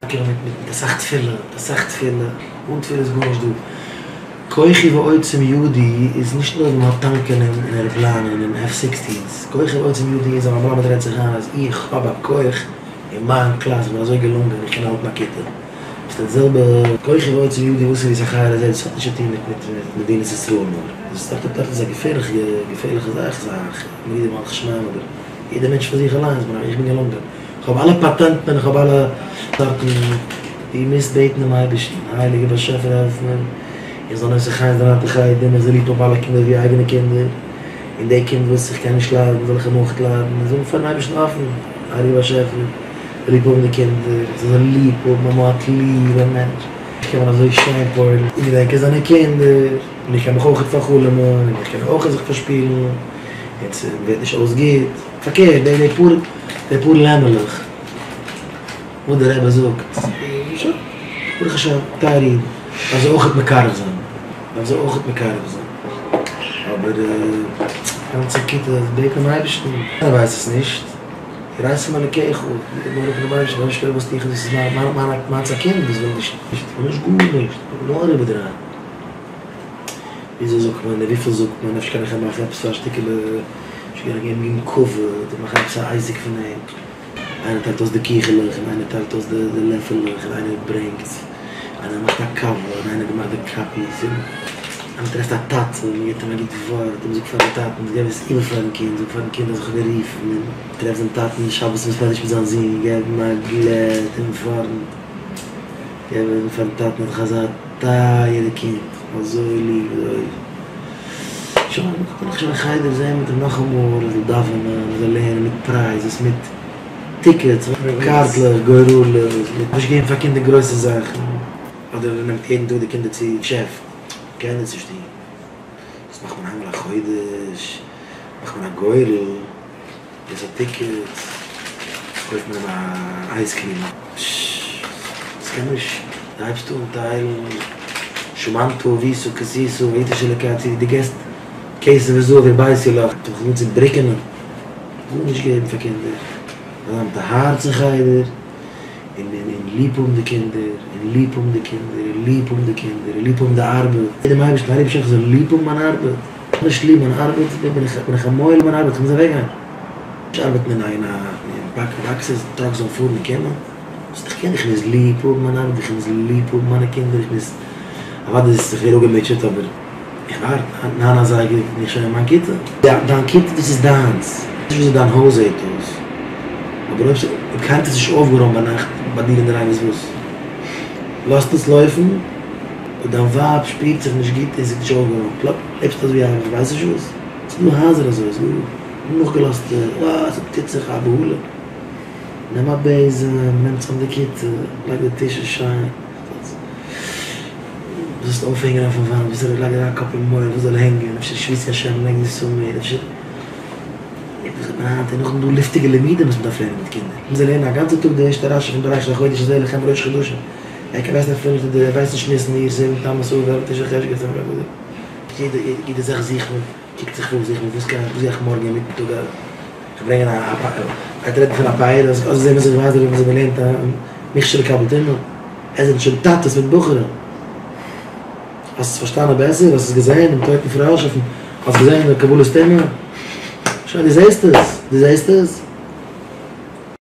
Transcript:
קומען מיט מיט אסאך תפילה, מיט אסאך תפילה, אן תפילה איז גארנישט דא. כוחי ועוצם ידי איז נישט נאר ווען מ'האט טאנקען און עראפלאנען און עף סיקסטינס, כוחי ועוצם ידי איז אז א מלמד רעדט זיך איין אז איך האב א כח אין מיין קלאס, איך בין אזוי געלונגען איך קען האלטן א כיתה. ס'איז די זעלבע כוחי ועוצם ידי וואס איז ווי ס'חייל איז דאס האט נישט צו טון מיט מיט מדינת ישראל נאר דאס דארט דארט איז א געפערליכע געפערליכע זאך ס'איז א מרידה במלכות שמים אבער יעדער מענטש פאר זיך אליינס איך בין געלונגען. כ'האב אלע פאטענטן און כ'האב אלע סארטן, דו מוזט בעטן דעם אייבערשטן, הייליגער באשעפער העלף מיר איך זאל נושא חן זיין היינט אין חדר, איך זאל ליב האבן אלע קינדער ווי אייגענע קינדער, און די קינד וואס איך קען נישט ליידן זאל איך אים אויך ליידן, און זאגן פארן אייבערשטן אפן, הייליגער באשעפער, איך זאל ליב האבן די קינדער, איך זאל זיי ליב האבן, א מאט ליב א מענטש, איך קען אזוי שיין פועל'ן, איך געדענק עס זענען קינדער, און איך קען מיך אויך פאר'חלומ'ען, און איך קען אויך זיך פארשפילן, און ס'ווערט נישט אויס גוט. פארקערט, די די פאר די פאר לעמעלעך וואס די רבי זאגט, שוין, ברוך השם, טייערע אידן, דארף זיי אויכעט מקרב זיין, דארף זיי אויכעט מקרב זיין, אבער גאנצע כיתה בעט דעם אייבערשטן, קיינער ווייסט עס נישט, יראת מאלקיך, מורא פונעם אייבערשטן, רבונו של עולם וואס טו איך, דאס איז מיין מיינס א קינד וואס וויל נישט, וויל נישט גארנישט, נאר איבערדרייען. וויאזוי זאגט מען און וויפיל זאגט מען, אפשר קען איך אים מאכן עפעס פאר א שטיקעלע, אפשר קען איך אים געבן כבוד און מאכן עפעס א עסק פון אים, איינער טיילט אויס די קיכעלעך און איינער טיילט אויס די לעפעלעך און איינער ברענגט, איינער מאכט א קאווע און איינער געמאכט די קאפיס און איינער טרעפט א טאטע און מ'געבט אים א גוט ווארט און מ'זאגט פארן טאטן, געב עס איבער פארן קינד, זאג פארן קינד אז איך האב גערופן און טרעף דעם טאטן שבת אין בית מדרש מיט זיין זון, געב אים א גלעט אין פארנט. געבן פארן טאטן האט דאך אזא טייערע קינד, אזוי ליב אזוי שוין בין איך שוין אין חדר זעהן מיט אים נאכאמאל ער זאל דאווענען ער זאל לערנען מיט prizes מיט tickets קארטלעך גורלות מיט נישט געבן פאר קינדער גרויסע זאכן אדער ער נעמט יעדן טאג די קינדער צו געשעפט קען ער נישט טון דאס מאכט מען איינמאל א חודש מאכט מען א גורל. איז א ticket קויפט מען אים א ice cream דאס קען מען נישט די הייבסט אן טיילן שמנת עבית כסית ויתש אלקי צו די געסט כסף וזהב הרביתי לך זיך אן צו בריקענען גארנישט געבן פאר קינדער זיי מיט א הארץ אין חדר און און ליב האבן די קינדער און ליב האבן די קינדער און ליב האבן די קינדער און ליב האבן די ארבעט בעט דעם אייבערשטן הייליגער באשעפער איך זאל ליב האבן מיין ארבעט איך האב נישט ליב מיין ארבעט בין איך בין איך א מועל מיין ארבעט איך מוז אוועק גיין נישט ארבעטן אין א אין א אין פאקן boxes trucks זאלן פארן און קומען וואס איך קען איך מוז ליב האבן מיין ארבעט איך מוז ליב האבן מיינע קינדער איך מוז אוודאי איז איך ווער אפגעמוטשעט אבער איך ווארט ניין אזייגער בין איך שוין אין מיין כיתה. דיין כיתה דאס איז דיינס, נישט וויאזוי דיין הויז זעט אויס, אבער אויב אויב קיינער האט עס נישט אויפגערוימט ביינאכט ביי דיר אינדערהיים איז וואס? לאזט עס לויפן? אויב דיין ווייב שפירט זיך נישט גוט און זי האט נישט אויפגערוימט לעבסטו אזוי ווי א איך ווייס נישט וואס? ס'איז דא הייזער אזוי, ס'איז דא נאכגעלאזטע, אה ס'טוט זיך א בהלה, נעם א בעזעם, נעם צאם די כיתה, לייג די טישן שיין. וואס זאלסט אויפהענגען אויפן וואנט, וואס זאל איך לייגן אריין קאפ אין מויל, וואס זאל הענגען, אפשר שויתי השם לנגדי תמיד, אפשר וואס האט מען היינט, און נאכדעם דא לופטיגע לימודים וואס מען דארף לערנען מיט קינדער, מען זאל לערנען א גאנצע טאג די ערשטע רשי פון בראשית החודש הזה לכם ראש חדשים, ער קען ווייסן אפילו נישט די ער ווייסט נישט ניסן אייר סיוון תמוז אב אלול תשרי חשון כסלו יעדע זאך זוכט מען. קוקט זיך פאר זיך מיט וואס קען איך וואס גיי איך מארגן אינמיטן טאג איך ברענגען א גייט רעדן פון א פייער אז אזוי זעהן מיר זיך ווייזער ווי מ'זאל געלערנט א מכשול לקבל טומאה עס זענען שוין טאטעס מיט בחורים האסט עס פארשטאנען בעסער האסט עס געזעהן דעם טויטן פראש אויפן האסט געזעהן די קבלת טומאה שוין דו זעהסט עס דו זעהסט עס.